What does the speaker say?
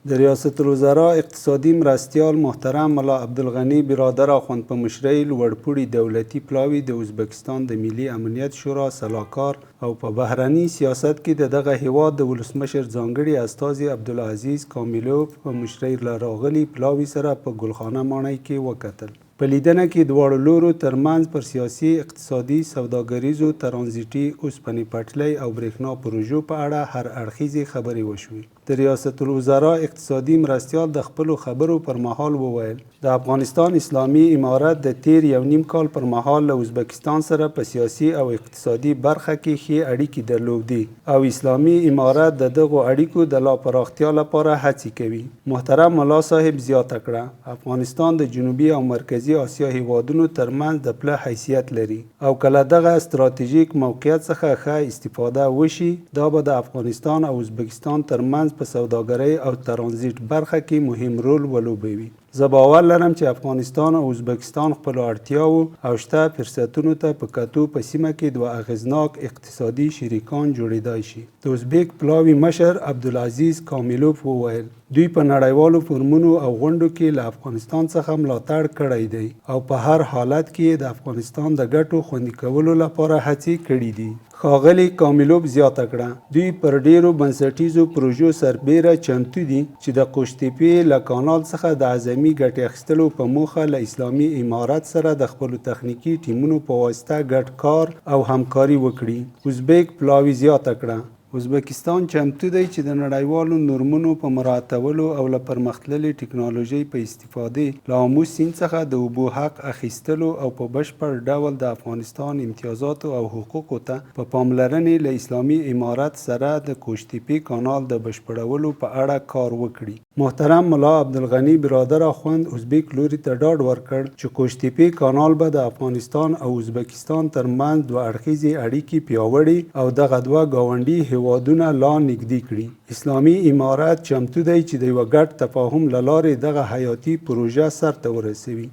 د ریاست الوزرا اقتصادي مرستیال محترم ملا عبدالغني برادر اخوند په مشرۍ لوړپوړي دولتي پلاوي د ازبکستان د ملي امنیت شورا سلاکار او په بهرني سیاست کې د دغه هېواد د ولسمشر ځانګړي استازي عبدالعزیز کامیلوف په مشرۍ له راغلي پلاوي سره په ګلخانه ماڼۍ کې وکتل. په لیدنه کې دواړو لورو ترمنځ پر سیاسي، اقتصادي، سوداګریزو، ترانزیټي، اوسپنې پټلۍ او برېښنا پروژو په اړه هر اړخیزې خبرې وشوې. د ریاست الوزرا اقتصادي مرستیال د خپلو خبرو پر مهال وویل، د افغانستان اسلامي امارت د تېر یو نیم کال پر مهال له ازبکستان سره په سیاسي او اقتصادي برخه کې ښې اړیکې درلودې او اسلامي امارت د دغو اړیکو د لا پراختیا لپاره هڅې کوي. محترم ملا صاحب زیاته کړه، افغانستان د جنوبي او مرکزي اسیا هېوادونو ترمنځ د پله حیثیت لري او که له دغه ستراتیژیک موقعیت څخه ښه استفاده وشي، دا به د افغانستان او ازبکستان ترمنځ په سوداګرۍ او ترانزیټ برخه کې مهم رول ولوبوي. زه باور لرم چې افغانستان او ازبکستان خپلو اړتیاوو او شته فرصتونو ته په کتو په سیمه کې دوه اغېزناک اقتصادي شریکان جوړېدای شي. د ازبیک پلاوي مشر عبدالعزیز کامیلوف وویل، دوی په نړیوالو فورمونو او غونډو کې له افغانستان څخه ملاتړ کړی دی او په هر حالت کې یې د افغانستان د ګټو خوندي کولو لپاره هڅې کړې دي. ښاغلي کامیلوف زیاته کړه، دوی پر ډېرو بنسټیزو پروژو سربېره چمتو دي چې د قوشتېپې له کانال څخه د اعظمي ګټې اخیستلو په موخه له اسلامي امارت سره د خپلو تخنیکي ټیمونو په واسطه ګډ کار او همکاري وکړي. ازبیک پلاوي زیاته کړه، ازبکستان چمتو دی چې د نړیوالو نورمونو په مراعتولو او له پرمختللې ټکنالوژۍ په استفادې له آمو سیند څخه د اوبو حق اخیستلو او په بشپړ ډول د افغانستان امتیازاتو او حقوقو ته په پاملرنې له اسلامي امارت سره د قوشتېپې کانال د بشپړولو په اړه کار وکړي. محترم ملا عبدالغني برادر اخوند ازبیک لوري ته ډاډ ورکړ چې قوشتېپې کانال به د افغانستان او ازبکستان تر منځ دوه اړخیزې اړیکې پیاوړې او دغه دوه ګاونډي هېوادونه لا نږدې کړي. اسلامي امارت چمتو دی چې د یوه ګډ تفاهم له لارې دغه حیاتي پروژه سرته ورسوي.